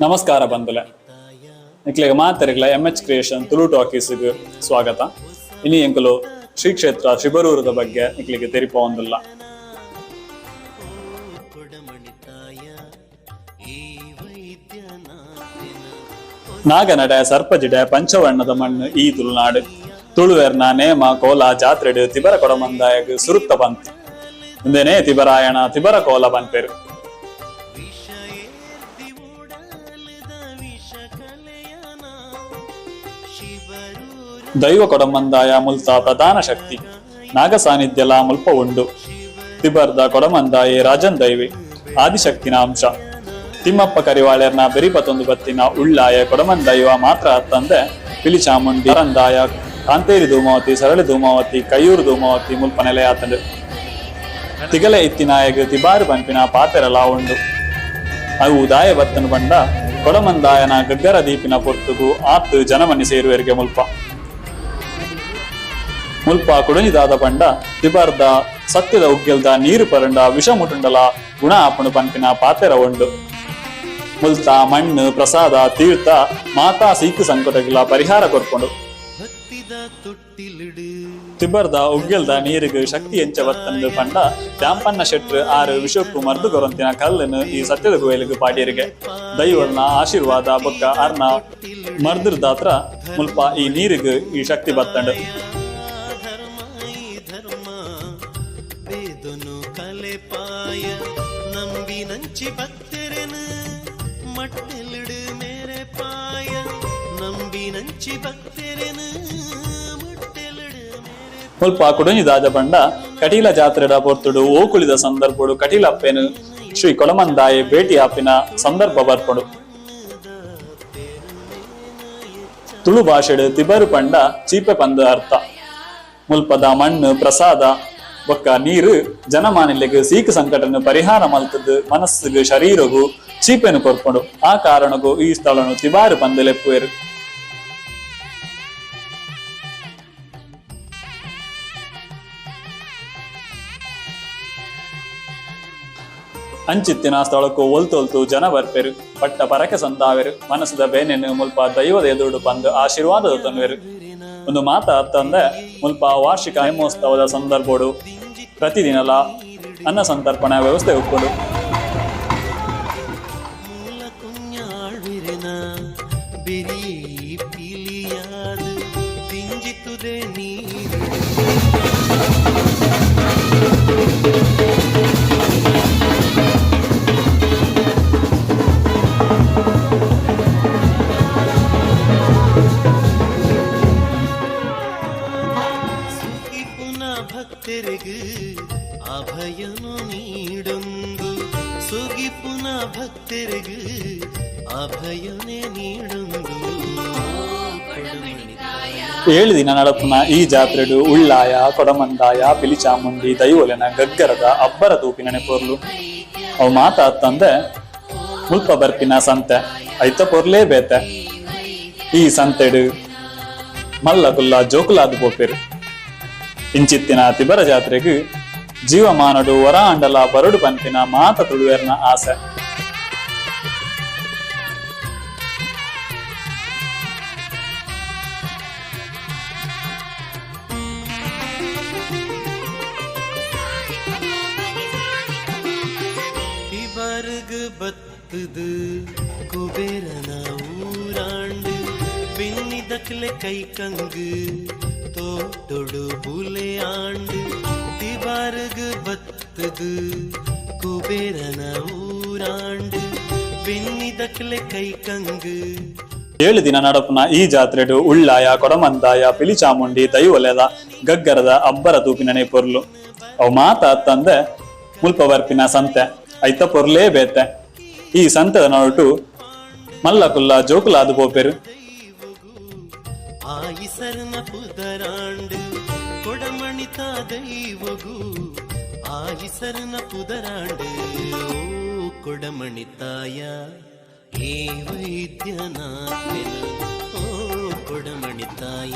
ನಮಸ್ಕಾರ ಬಂಧುಲೆ, ನಿಕ್ಲೆಗ್ ಮಾತೆರೆಗ್ಲ M H creation Tulu ಟಾಕೀಸ್ಗ್ ಸ್ವಾಗತ. ಇನಿ ಎಂಕುಲು ಶ್ರೀ ಕ್ಷೇತ್ರ ಶಿಬರೂರದ ಬಗ್ಗೆ ನಿಕ್ಲೆಗ್ ತೆರಿಪಾವೊಂದುಲ್ಲ. ನಾಗನಡೆ ಸರ್ಪಜಿಡೆ ಪಂಚವರ್ಣದ ಮಣ್ಣು ಈ ತುಳುನಾಡು. ತುಳುವೆರ್ನ ನೇಮ ಕೋಲ ಜಾತ್ರೆಡ್ ತಿಬರ ಕೊಡಮಂದಾಯಗ್ ಸುರುತ್ತ ಪಂತ್. ಉಂದೆನೇ ತಿಬರಾಯಣ ತಿಬರ ಕೋಲ ಪನ್ಪೆರ್. ದೈವ ಕೊಡಮಂದಾಯ ಮುಲ್ತ ಪ್ರಧಾನ ಶಕ್ತಿ. ನಾಗ ಸಾನ್ನಿಧ್ಯಲ ಮುಲ್ಪ ಉಂಡು. ತಿಬರ್ದ ಕೊಡಮಂದಾಯೆ ರಾಜನ್ ದೈವಿ ಆದಿಶಕ್ತಿನ ಅಂಶ. ತಿಮ್ಮಪ್ಪ ಕರಿವಾಳೆರ್ನ ಬೆರಿಪತೊಂದು ಬತ್ತಿನ ಉಳ್ಳಾಯ ಕೊಡಮಂದೈವ ಮಾತ್ರ ಅತ್ತಂದೆ ಪಿಲಿಚಾಮುಂಡಿ, ಅರಂದಾಯ, ಕಾಂತೇರಿ ಧೂಮಾವತಿ, ಸರಳಿ ಧೂಮಾವತಿ, ಕೈಯೂರು ಧೂಮಾವತಿ ಮುಲ್ಪ ನೆಲೆಯಾತಂಡು. ತಿಗಲೆ ಇತ್ತಿನಾಯಗ್ ತಿಬಾರು ಪನ್ಪಿನ ಪಾತೆರಲಾ ಉಂಡು. ಅವು ದಾಯ ಬತ್ತನು ಪಂಡ ಕೊಡಮಂದಾಯನ ಗಗ್ಗರ ದೀಪಿನ ಪೊರ್ತುಗು ಆತ್ ಜನಮನಿ ಸೇರುವೆರ್ಗೆ ಮುಲ್ಪ. ಮುಲ್ಪ ಕುಡೊಂಜಿ ದಾದ ಪಂಡ ತಿಬಾರ್ದ ಸತ್ಯದ ಉಗ್ಗೆಲ್ದ ನೀರು ಪರಂಡ ವಿಷ ಮುಟುಂಡಲ ಗುಣ ಆಪುಂಡು ಪನ್ಪಿನ ಪಾತೆರ ಉಂಡು. ಮುಲ್ತ ಮಣ್ಣು ಪ್ರಸಾದ ತೀರ್ಥ ಮಾತಾ ಸೀಕು ಸಂಕಟಗಳ ಪರಿಹಾರ ಕೊರ್ಪುಂಡು. ತಿಬರ್ದ ಉಗ್ಗೆಲ್ದ ನೀರಿಗೆ ಶಕ್ತಿ ಎಂಚ ಬತ್ತಂದು ಪಂಡ ತ್ಯಾಂಪನ್ನ ಶೆಟ್ರು ಆರು ವಿಷಕ್ಕೂ ಮರ್ದು ಕೊರಂತಿನ ಕಲ್ಲನ್ನು ಈ ಸತ್ಯದ ಗುವೆಲಿಗೆ ಪಾಡಿಯರಿಗೆ ದೈವರ್ನ ಆಶೀರ್ವಾದ ಬೊಕ್ಕ ಅರ್ನ ಮರ್ದುರ್ದಾತ್ರ ಮುಲ್ಪ ಈ ನೀರಿಗೆ ಈ ಶಕ್ತಿ ಬತ್ತಂಡು. ಧರ್ಮ ಈ ಧರ್ಮ ಬೇದನು ಕಲೆಪಾಯ ನಂಬಿನಂಚಿ ಭಕ್ತರೆನು ಮಟ್ಟೆಲಿಡು ಮೇರೆ ಪಾಯ ನಂಬಿನಂಚಿ ಭಕ್ತರೆನು ಮಟ್ಟೆಲಿಡು ಮೇರೆ. ಮುಲ್ಪ ಕುಡೊಂಜಿ ದಾದ ಪಂಡ ಕಟೀಲ ಜಾತ್ರೆದ ಪೊರ್ತುಡು ಓಕುಳಿದ ಸಂದರ್ಭಡು ಕಟೀಲಪ್ಪೆನು ಶ್ರೀ ಕೊಡಮಂದಾಯೆ ಭೇಟಿ ಆಪಿನ ಸಂದರ್ಭ ಬರ್ಪುಂಡು. ತುಳು ಭಾಷೆಡ್ ತಿಬರು ಪಂಡ ಚೀಪೆ ಪಂದ್ ಅರ್ಥ. ಮುಲ್ಪದ ಮಣ್ಣು ಪ್ರಸಾದ ಬೊಕ್ಕ ನೀರು ಜನಮಾನಿಲೆಗ್ ಸೀಕು ಸಂಕಟನು ಪರಿಹಾರ ಮಲ್ತದ್ದು ಮನಸ್ಸುಗು ಶರೀರಗು ಚೀಪೆನು ಕೊರ್ಪುಂಡು. ಆ ಕಾರಣಕ್ಕೂ ಈ ಸ್ಥಳನು ತಿಬಾರು ಪಂದ್ ಲೆಪ್ಪುವೆರು. ಅಂಚಿತ್ತಿನ ಸ್ಥಳಕ್ಕೂ ಒಲ್ತೊಲ್ತು ಜನ ಬರ್ಪೆರು, ಪಟ್ಟ ಪರಕೆ ಸಂದಾವೆರು, ಮನಸ್ಸುದ ಬೇನೆನು ಮುಲ್ಪ ದೈವದ ಎದುರುಡು ಪಂದು ಆಶೀರ್ವಾದದ ತನ್ವೆರು. ಒಂದು ಮಾತ ಅತ್ತಂದೆ ಮುಲ್ಪ ವಾರ್ಷಿಕ ನೇಮೋತ್ಸವದ ಸಂದರ್ಭೋಡು ಪ್ರತಿದಿನಲ ಅನ್ನ ಸಂತರ್ಪಣೆ ವ್ಯವಸ್ಥೆ ಉಪ್ಪುಂಡು. ಮೂಲ ಕುഞ്ഞാಳ್ವಿರೆನ ಬೆರಿ ಪಿಲಿಯಾದ ದಿಂಜಿತುದೆ ನೀರು. ಸುಗಿಪುನ ಭಕ್ತರಿಗು ಅಭಯನು ನೀಡೊಂದು, ಸುಗಿಪುನ ಭಕ್ತರಿಗು ಅಭಯನೇ ನೀಡೊಂದು. 7 ದಿನ ನಡಪುನ ಈ ಜಾತ್ರೆಡು ಉಳ್ಳಾಯ ಕೊಡಮಂದಾಯ ಪಿಲಿಚಾಮುಂಡಿ ದೈವೊಲೆನ ಗಗ್ಗರದ ಅಬ್ಬರ ತೂಪಿನ ಪೊರ್ಲು. ಅವು ಮಾತ ಅತ್ತಂದೆ ಮುಲ್ಪ ಬರ್ಪಿನ ಸಂತೆ ಐತ ಪೊರ್ಲೇ ಬೇತೆ. ಈ ಸಂತೆಡು ಮಲ್ಲ ಕುಲ್ಲ ಜೋಕುಲಾದ್ ಪೋಪೆರು. ಇಂಚಿತ್ತಿನ ತಿಬರ ಜಾತ್ರೆಗ್ ಜೀವಮಾನಡು ವರ ಅಂಡಲ ಬರಡು ಪನ್ಪಿನ ಮಾತ ತುಳುವೆರ್ನ ಆಸೆ. ತಿಬರ್ಗ್ ಬತ್ತದು ಕುಬೇರನ ಊರಾಂಡು ಬೆನ್ನಿದಕ್ಲೆ ಕೈ ಕಂಗು ತೋಟೊಡು ಬುಲೆ ಆಂಡು. ತಿಬರ್ಗ್ ಬತ್ತದು ಕುಬೇರನ ಊರಾಂಡು ಬೆನ್ನಿದಕ್ಲೆ ಕೈ ಕಂಗು. 7 ದಿನ ನಡಪುನ ಈ ಜಾತ್ರೆಡು ಉಳ್ಳಾಯ ಕೊಡಮಂದಾಯ ಪಿಲಿಚಾಮುಂಡಿ ದೈವೊಲೆದ ಗಗ್ಗರದ ಅಬ್ಬರ ತೂಪಿನನೆ ಪೊರ್ಲು. ಅವು ಮಾತ ಅತ್ತಂದೆ ಮುಲ್ಪ ಬರ್ಪಿನ ಸಂತೆ ಐತ ಪೊರ್ಲೇ ಬೇತೆ. ಈ ಸಂತೆದ ನಡುಟು ಮಲ್ಲ ಕುಲ್ಲ ಜೋಕುಲಾದ್ ಪೋಪೆರು. ಆಯಿಸರ್ನ ಪುದರಾಂಡು ಕೊಡಮಣಿತ ದೈವಗು ಆಯಿಸರ್ನ ಪುದರಾಂಡು. ಓ ಕೊಡಮಣಿತಾಯ ಏ ವೈದ್ಯನಾಥನ, ಓ ಕೊಡಮಣಿತಾಯ.